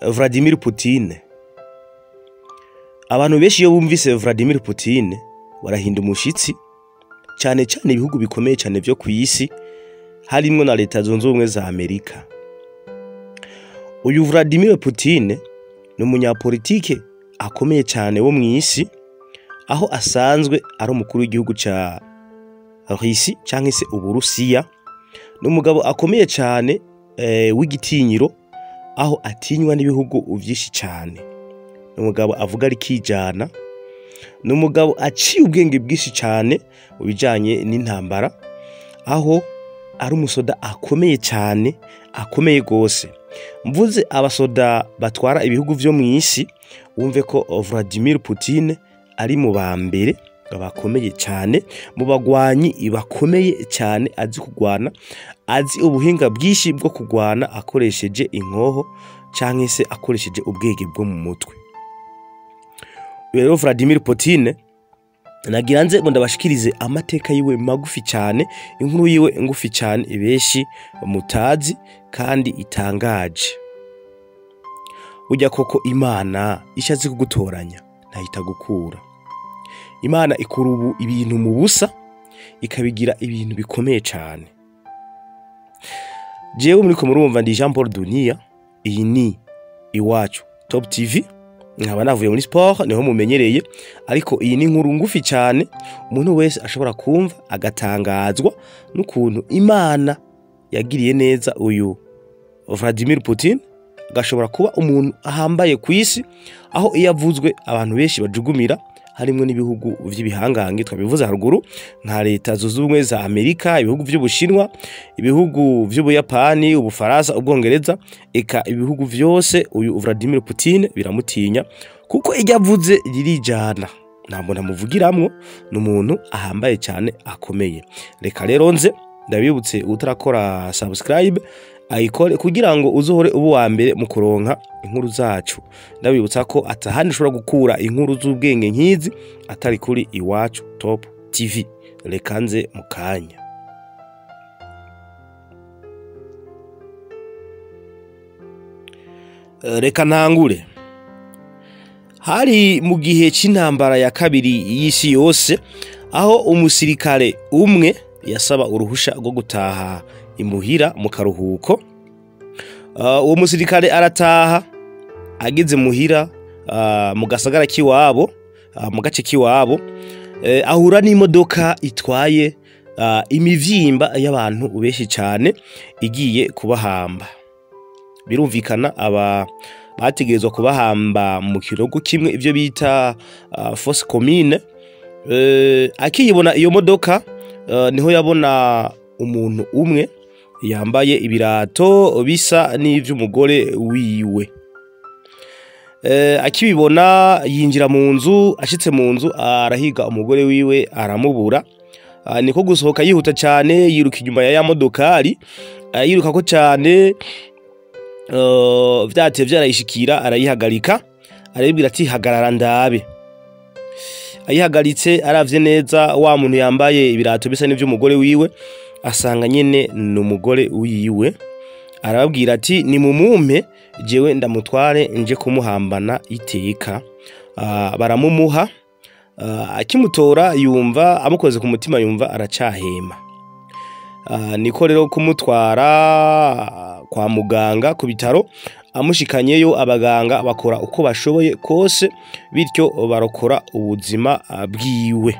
Vladimir Putin. Abantu benshi iyo bumvise Vladimir Putin barahinda umushitsi, cyane cyane ibihugu bikomeye cyane vyo kw'isi harimwo na Leta Zunze Ubumwe za Amerika. Uyu Vladimir Putin ni umunyapolitike akomeye cyane wo mw'isi, aho asanzwe ari umukuru w'igihugu ca Russie canke se Uburusiya. Ni umugabo akomeye cyane w'igitinyiro, aho atinywa n'ibihugu vyinshi cyane. Ni umugabo avuga rikijana, ni umugabo aciye ubwenge bwinshi cyane mu bijanye n'intambara, aho ari umusoda akomeye cyane, akomeye gose. Mvuze abasoda batwara ibihugu vyo mw'isi, wumve ko Vladimir Putin ari mu ba mbere bakomeye cyane, mu bagwanyi bakomeye cyane, azi kugwana, azi ubuhinga bwinshi bwo kugwana akoresheje inkoho canke se akoresheje ubwenge bwo mu mutwe. Rero Vladimir Putin nagira nze ngo ndabashikirize amateka yiwe magufi cyane, inkuru yiwe ngufi cyane ibeshi mutazi kandi itangaje. Burya koko Imana ishatse kugutoranya ntahita gukura. Imana ikura ubu ibintu mu busa ikabigira ibintu bikomeye cyane. Jewe muriko murumva ndi Jean Paul Dunia, iyi ni Iwacu Top TV, nkaba navuye muri sport niho mumenyereye, ariko iyi ni inkuru ngufi cyane umuntu wese ashobora kumva agatangazwa n'ukuntu Imana yagiriye neza uyu Vladimir Putin, agashobora kuba umuntu ahambaye ku isi, aho iyo avuzwe abantu benshi bajugumira, harimwo n'ibihugu vy'ibihangange twabivuze haruguru nka Leta Zunze Ubumwe za Amerika, ibihugu vy'Ubushinwa, ibihugu vy'Ubuyapani, Ubufaransa, Ubwongereza, eka ibihugu vyose uyu Vladimir Putin biramutinya, kuko iryo avuze ririjana, nta muntu amuvugiramwo, ni umuntu ahambaye cyane akomeye. Reka rero nze ndabibutse utarakora subscribe ayikore kugira ngo uzohore ubu wa mbere mu kuronka inkuru zacu. Ndabibutsa ko atahandi ushobora gukura inkuru z'ubwenge nkizi atari kuri Iwacu Top TV. Reka nze mu kanya. Reka ntangure. Hari mu gihe c'intambara ya kabiri y'isi yose, aho umusirikare umwe yasaba uruhusha rwo gutaha imuhira mu karuhuko. Uwo musirikare arataha, ageze muhira mu gasagara kiwabo, mu gace kiwabo, ahura n'imodoka itwaye imivyimba y'abantu benshi cyane igiye kubahamba. Birumvikana aba bategerezwa kubahamba mu kirogo kimwe, ivyo bita fosse commune. Akiyibona iyo modoka, niho yabona umuntu umwe yambaye ibirato bisa n'ivy'umugore wiwe. Akibibona yinjira mu nzu, ashitse mu nzu arahiga umugore wiwe aramubura. Niko gusohoka yihuta cyane, yiruka inyuma ya modokari, yiruka ko cyane, vyatevye vyarayishikira, arayihagarika, arayibwira ati hagarara ndabe. Ayihagaritse aravye neza wa muntu yambaye ibirato bisa n'ivy'umugore wiwe, asanga nyene n'umugore wiwe. Arababwira ati ni mumumpe jewe ndamutware nje kumuhambana iteka. Baramumuha, akimutora yumva amukoze ku mutima, yumva aracahema. Niko rero kumutwara kwa muganga ku bitaro, amushikanyeyo abaganga bakora uko bashoboye kose, bityo barokora ubuzima bwiwe.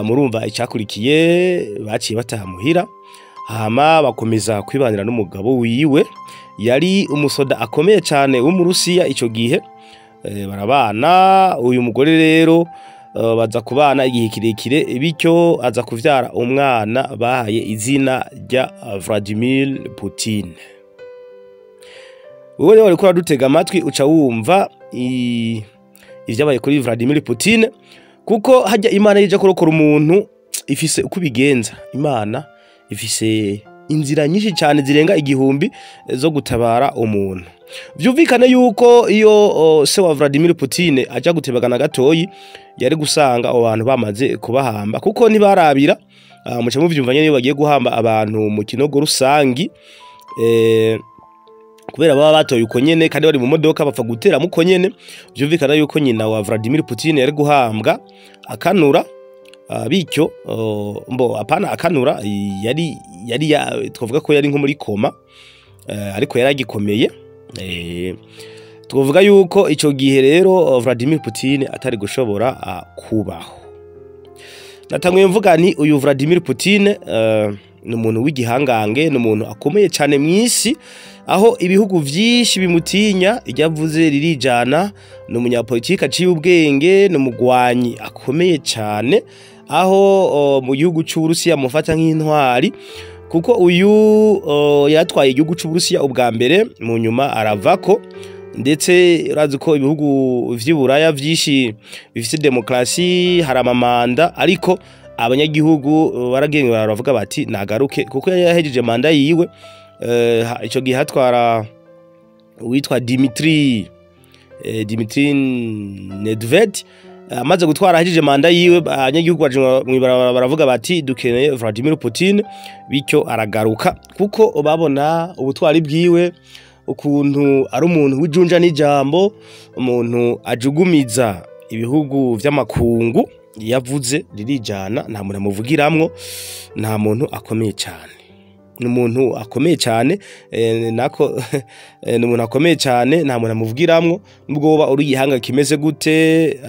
Murumva icyakurikiye, baciye batamuhira, hama bakomeza kwibanira n'umugabo wiwe, yari umusoda akomeye cyane w'Umurusiya ico gihe. Barabana. Uyu mugore rero baza kubana igihe kirekire, bityo aza kuvyara umwana bahaye izina rya Vladimir Putin. Wewe rero wariko uradutega amatwi uca wumva ivyabaye kuri Vladimir Putin, kuko hajya Imana ije kurokora umuntu ifise uko ibigenza. Imana ifise inzira nyinshi cyane zirenga 1000 zo gutabara umuntu. Vyumvikane yuko iyo se wa Vladimir Putin aja gutebagana gatoyi, yari gusanga abo bantu bamaze kubahamba, kuko ntibarabira. Muca muvyumva nyene iyo bagiye guhamba abantu mu kinogo rusangi, Kubera baba batoye uko nyene kandi bari mu modoka, bapfa guteramo uko nyene. Vyumvikana yuko nyina wa Vladimir Putin yari guhambwa akanura. Bityo mbo apana akanura, yari twavuga ko yari nko muri coma, ariko yari agikomeye. Twavuga yuko ico gihe rero Vladimir Putin atari gushobora kubaho. Natanguye mvuga nti uyu Vladimir Putin ni umuntu w'igihangange, ni umuntu akomeye cyane mw'isi, aho ibihugu vyinshi bimutinya, iryo avuze ririjana. Ni umunyapolitiki aciye ubwenge, ni umugwanyi akomeye cyane, aho mu gihugu c'Uburusiya mufata nk'intwari, kuko uyu yatwaye igihugu c'Uburusiya ubwa mbere, mu nyuma aravako. Ndetse urazi ko ibihugu vy'iburaya vyinshi bifise demokarasi, hari amamanda, ariko abanyagihugu baragiye baravuga bati nagaruke, kuko yari yahejeje manda yiwe. Ico gihe hatwara uwitwa Dimitri Nedved. Amaze gutwara, ahejeje manda yiwe, abanyagihugu baje mw'ibarabara baravuga bati dukeneye Vladimir Putin. Bityo aragaruka, kuko babona ubutwari bwiwe, ukuntu ari umuntu w'ijunja n'ijambo, umuntu ajugumiza ibihugu vy'amakungu, yavuze ririjana, nta muntu amuvugiramwo, nta muntu akomeye cyane, ni umuntu akomeye cyane, nako ni umuntu akomeye cyane, nta muntu amuvugiramwo, nubwo woba uri igihanga kimeze gute,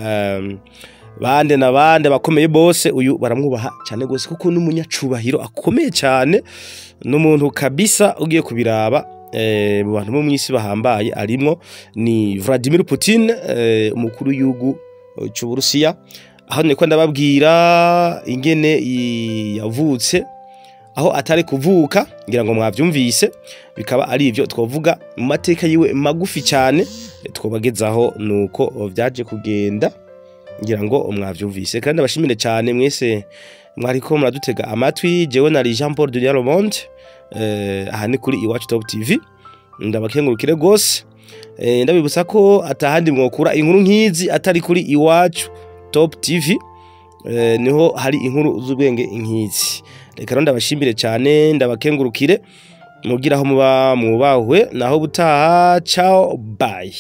bande na bande bakomeye bose, uyu baramwubaha cyane gose, kuko n'umunyacubahiro akomeye cyane, n'umuntu kabisa ugiye kubiraba mu bantu bo mw'isi bahambaye arimwo. Ni Vladimir Putin, umukuru w'igihugu c'Uburusiya. Aho niko ndababwira ingene yavutse, aho atari kuvuka, ngira ngo mwavyumvise. Bikaba ari ivyo twovuga mu mateka yiwe magufi cyane twobagezaho, nuko vyaje kugenda, ngira ngo mwavyumvise. Kandi abashimire cyane mwese mwariko muradutega amatwi. Jewe nari Jean Paul Dunia Monde, aha ni kuri Iwacu Top TV. Ndabakengurukire gose, ndabibutsa ko atahandi mwokura inkuru nk'izi atari kuri Iwacu Top TV, niho hari inkuru z'ubwenge nk'izi. Reka rero ndabashimire cyane, ndabakengurukire, mugira aho muba mwubahwe, naho butaha. Ciao, bye.